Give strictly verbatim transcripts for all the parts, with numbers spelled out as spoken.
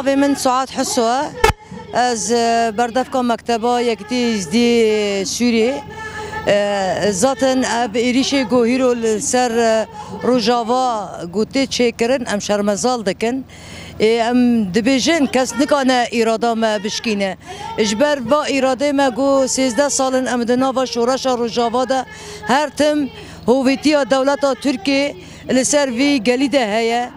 Navê min Suat Hiso e. Ez, e, berdevka Mekteba Yekîtî Êzdî Sûriyê. E, zaten ev êrîşê ku hîro li ser, e, Rojava ku tê çêkirin, em şermezal dikin. Ê, em dibêjin kes nikane îrada me bişkîne. Ji ber va îradê me ku sêzdeh sal in em di nava şoreşa Rojava de, her tim hovîtiya dewleta Tirkiyê li ser vî gelî de heye.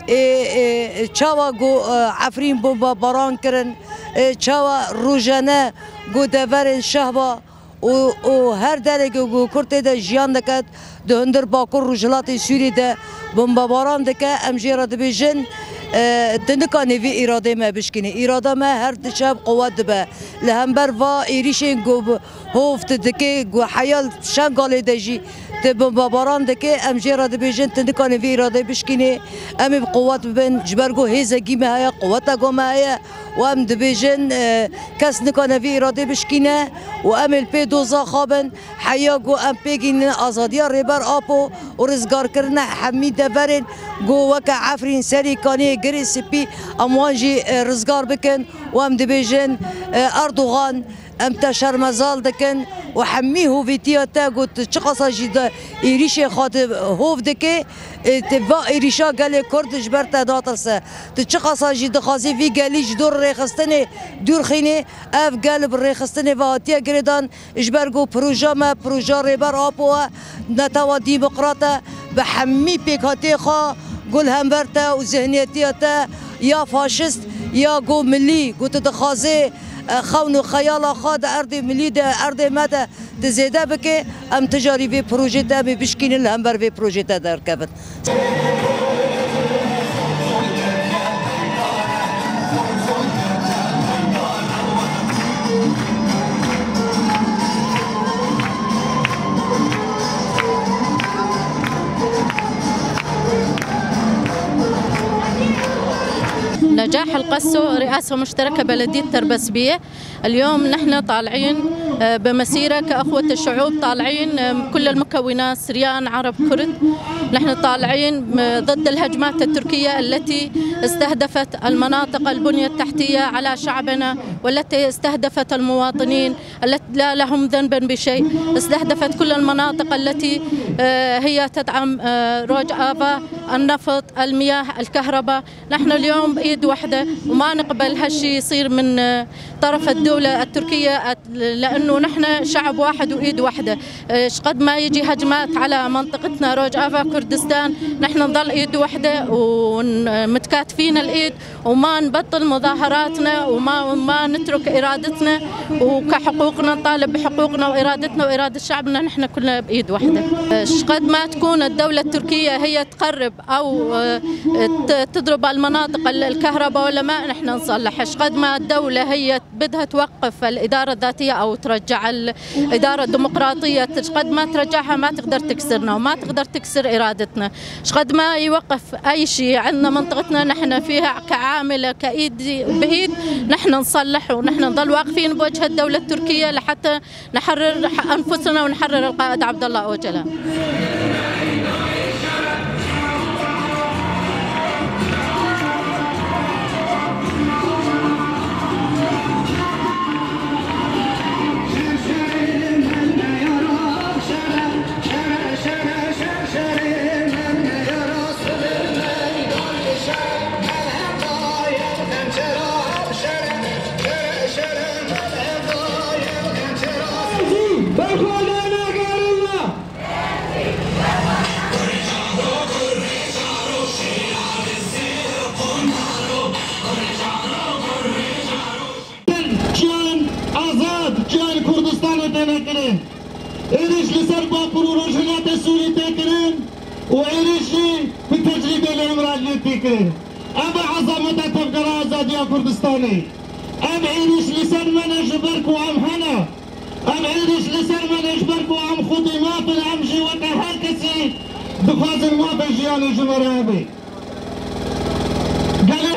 Ê, ê, çawa ku, e, Efrîn bombebaran kirin, ê, çawa rojane ku deverên Şehba û, û her dereke ku Kurd tê de jiyan diket, di hundir Bakur Rojhilatê Sûriyê de bombebaran dike, em jê re dibêjin, e, tu nikanî vî îradê me bişkînî. Îrada me her di şev quwet dibe. Li hember va êrîşên ku bi hov tu dikê, ku heya li Şengalê de jî tu bombebaran dikê, em jê re dibêjin, tu nikanî vî îradê bişkînî. Em ê bi quwet bibin, ji ber ku hêzekî me heye, quweteka me heye. Û em dibêjin, e, kes nikane vî îradê bişkîne û em ê li pê doza xwe bin. Heya ku em pêk înin azadiya Rêber Apo û rizgarkirina hemî deverên ku weke Efrîn, Serê Kaniyê, Girê Spî, em wan jî, e, rizgar bikin û em dibêjin, e, Erdogan, em te şermezal dikin û hemî hovîtiya te ku tu çiqasa jî di êrîşê xwe di hov dikê, e, tu va êrîşa gelê Kurd ji ber te natirse. Tu çiqasa jî dixwazî vî gelî ji dor rêxistinê dûr xînî, ev gel bi rêxistinê ve hatiye girêdan, ji ber ku proja me, proja Rêber Apo e, netewa demokrat e, bi hemî pêkhatiyê xwe ku li hember te û zihniyetiya te ya faşist ya ku milî, ku tu dixwazê, e, xewn û xeyala xwe di erdê milî de, erdê me de tu zêde bike, em ti carî vê projê te em ê bişkînin, li hember vê projê te derkevin. نجاح القسو، رئاسة مشتركة بلدية تربسبية. اليوم نحن طالعين، آه، بمسيرة كأخوة الشعوب، طالعين، آه، كل المكونات، سريان، عرب، كرد. نحن طالعين، آه، ضد الهجمات التركية التي استهدفت المناطق، البنية التحتية على شعبنا، والتي استهدفت المواطنين التي لا لهم ذنبا بشيء، استهدفت كل المناطق التي، آه، هي تدعم، آه، روج آفا، النفط، المياه، الكهرباء. نحن اليوم بإيد وحدة وما نقبل هالشي يصير من، آه، طرف الدولة التركية، لأنه نحن شعب واحد وإيد وحدة. آه، شقد ما يجي هجمات على منطقتنا روج آفا كردستان، نحن نضل إيد وحدة ومتكاتفين الإيد وما نبطل مظاهراتنا وما، ما نترك إرادتنا وكحقوقنا، نطالب بحقوقنا وإرادتنا وإرادة شعبنا، نحن كلنا بإيد وحدة. آه، شقد ما تكون الدولة التركية هي تقرب أو، آه، ت-، تضرب المناطق ال-، الكهرباء ولا ما نحن نصلح. شقد ما الدولة هي بدها توقف الإدارة الذاتية أو ترجع الإدارة الديمقراطية، شقد ما ترجعها ما تقدر تكسرنا وما تقدر تكسر إرادتنا. شقد ما يوقف أي شيء عندنا منطقتنا نحن فيها كعاملة، كإيد بإيد، نحن نصلح ونحن نضل واقفين بوجه الدولة التركية لحتى نحرر أنفسنا ونحرر القائد عبد الله أوجلان. Çiyayên azad, çiyayên Kurdistanê têne kirin. Êrîş li ser Bakur û Rojhilatê Sûrî tê kirin û êrîş jî bi tecrîdê li Îmraliyê tê kirin. Ev e ezameta Tevgera Azadiya Kurdistanê. Ev êrîş li ser me ne ji ber ku em hene. Ev êrîş li ser me ne ji ber ku em xwedî maf in, em jî weke her kesî dixwazin mafê jiyanê ji me re hebe. Gelê